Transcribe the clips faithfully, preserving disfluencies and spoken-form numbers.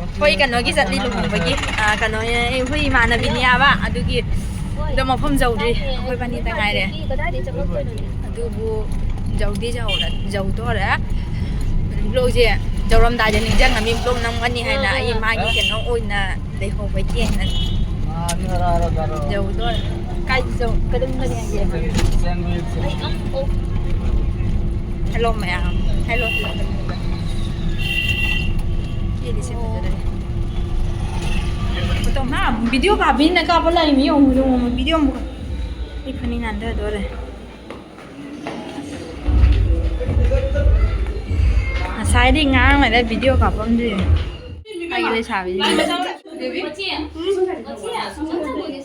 ꯑꯩꯈꯣꯏ ꯀꯩꯅꯣꯒꯤ ꯆꯠꯂꯤ, ꯂꯨꯍꯣꯡꯕꯒꯤ꯫ ꯑ, ꯀꯩꯅꯣ, ꯑꯩꯈꯣꯏ ꯏꯃꯥꯟꯅꯕꯤꯅꯤ ꯍꯥꯏꯕ, ꯑꯗꯨꯒꯤ ꯑꯗꯣ ꯃꯐꯝ ꯌꯧꯗ꯭ꯔꯤ, ꯑꯩꯈꯣꯏ ꯕꯥꯅꯤꯇ ꯉꯥꯏꯔꯦ꯫ ꯑꯗꯨꯕꯨ ꯌꯧꯗꯤ ꯌꯧꯔꯦ, ꯌꯧꯗꯣꯔꯦ꯫ ꯕ꯭ꯂꯣꯛꯁꯦ ꯌꯧꯔꯝꯗꯥꯏꯗ ꯅꯤꯡꯁꯤꯡꯉꯝꯃꯤ, ꯕ꯭ꯂꯣꯛ ꯅꯝꯒꯅꯤ ꯍꯥꯏꯅ꯫ ꯑꯩ ꯃꯥꯒꯤ ꯀꯩꯅꯣ ꯑꯣꯏꯅ ꯂꯩꯍꯧꯕꯒꯤ ꯌꯦꯡꯉꯅꯤ꯫ ꯌꯧꯗꯣꯔꯦ꯫ ꯀꯥꯏꯗ ꯌꯧ-, ꯀꯔꯝꯕꯅ ꯌꯦꯡꯒꯦ? ꯍꯦꯜꯂꯣ ꯃꯌꯥꯝ꯫ Hello, hello, hello. ꯁꯤꯗꯤ ꯁꯤ ꯐꯖꯔꯦ꯫ ꯐꯣꯇꯣ ꯃꯥ ꯚꯤꯗꯤꯑꯣ ꯀꯥꯞꯄꯤꯅ ꯀꯥꯞꯄ ꯂꯥꯛꯏ ꯃꯤ ꯌꯦꯡꯉꯨ, ꯌꯦꯡꯉꯨ, ꯚꯤꯗꯤꯑꯣ ꯑꯃꯨꯛ꯫ ꯑꯩ ꯐꯅꯤ ꯅꯥꯟꯊꯗꯣꯔꯦ꯫ ꯉꯁꯥꯏꯗꯤ ꯉꯥꯡꯉꯩꯗ ꯚꯤꯗꯤꯑꯣ ꯀꯥꯞꯄꯝꯗ꯭ꯔꯤꯅꯦ꯫ ꯑꯩꯒꯤ ꯂꯩꯁꯥꯕꯤꯁꯤꯡꯁꯦ꯫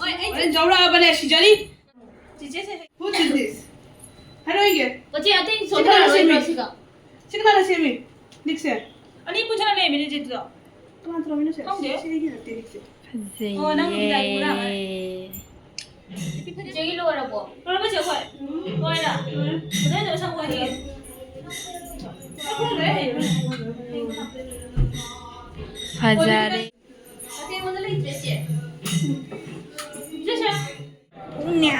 ꯍꯣꯔꯦꯟ ꯌꯧꯔꯛꯑꯕꯅꯦ, ꯁꯤꯖꯔꯤ꯫ ꯆꯤꯆꯦꯁꯦ꯫ Who did this? ꯍꯥꯏꯔꯣ ꯌꯦꯡꯒꯦ꯫ ꯀꯣꯆꯤ ꯑꯇꯩ ꯁꯤ ꯀꯅꯥꯅ ꯁꯣꯏꯗꯅ ꯁꯦꯝꯃꯤ? ꯁꯤꯒ꯫ ꯁꯤ ꯀꯅꯥꯅ ꯁꯦꯝꯃꯤ? ꯂꯤꯛꯁꯦ? ꯑꯅꯤ ꯄꯨꯟꯁꯤꯜꯂ ꯂꯩꯔꯝꯃꯤꯅꯦ ꯆꯦꯗꯨꯗꯣ꯫ ꯀꯅꯥ ꯇꯧꯔꯝꯃꯤꯅꯣ ꯁꯦ? ꯈꯪꯗꯦ꯫ ꯁꯤ ꯑꯩꯒꯤ ꯅꯠꯇꯦ ꯂꯤꯛꯁꯦ꯫ ꯑꯣ, ꯅꯪ ꯗꯤꯖꯥꯏꯟ ꯄꯨꯔꯥ ꯑꯃ꯫ ꯐꯖꯩꯌꯦ꯫ ꯆꯦꯒꯤ ꯂꯣꯏꯔꯕꯣ? ꯂꯣꯏꯔꯕ ꯆꯦ ꯑꯩꯈꯣꯏ? ꯂꯣꯏꯔꯦ꯫ ꯐꯖꯅ ꯁꯪꯉꯣ ꯑꯗꯨꯗꯤ꯫ ꯐꯖꯔꯦ꯫ ꯑꯇꯩꯉꯣꯟꯗ ꯂꯩꯇ꯭ꯔꯦ ꯆꯦ꯫ ꯆꯦ, ꯆꯦ꯫ ꯄꯨꯡꯅꯦ꯫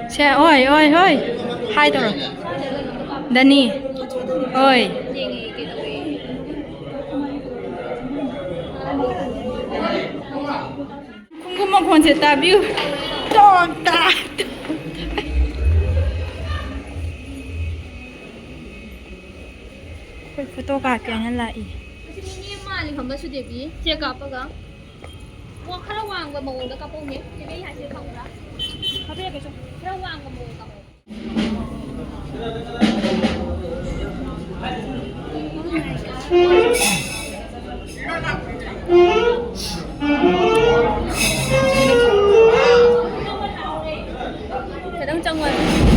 ꯁꯦ, ꯑꯣꯏ, ꯑꯣꯏ, ꯍꯣꯏ꯫ ꯍꯥꯏ ꯇꯧꯔꯣ꯫ ꯗꯅꯤ꯫ ꯑꯣꯏ꯫ ꯈꯣꯡꯒꯨꯝ ꯃꯈꯣꯟꯁꯦ ꯇꯥꯕꯤꯌꯨ꯫ ꯇꯣꯛ ꯇꯥꯛ꯫ ꯑꯩꯈꯣꯏ ꯐꯣꯇꯣ ꯀꯥꯞꯀꯦ ꯍꯥꯏꯅ ꯂꯥꯛꯏ꯫ ꯑꯁꯤ ꯃꯤ ꯑꯃ ꯑꯅꯤ ꯐꯝꯕ ꯁꯨꯗꯦꯕꯤ꯫ ꯁꯦ ꯀꯥꯞꯄꯒ꯫ ꯋꯥ ꯈꯔ ꯋꯥꯡꯕ ꯃꯑꯣꯡꯗ ꯀꯥꯞꯄꯧꯅꯦ꯫ ꯆꯦ, ꯑꯩ ꯍꯥꯏꯁꯦ ꯈꯪꯕ꯭ꯔꯥ? ꯍꯥꯞꯄꯤꯔꯛꯀꯦ ꯁꯦ꯫ ꯈꯔ ꯋꯥꯡꯕ ꯃꯑꯣꯡꯗ ꯀꯥꯞꯄꯧ꯫ ꯈꯤꯇꯪ ꯆꯪꯉꯣ꯫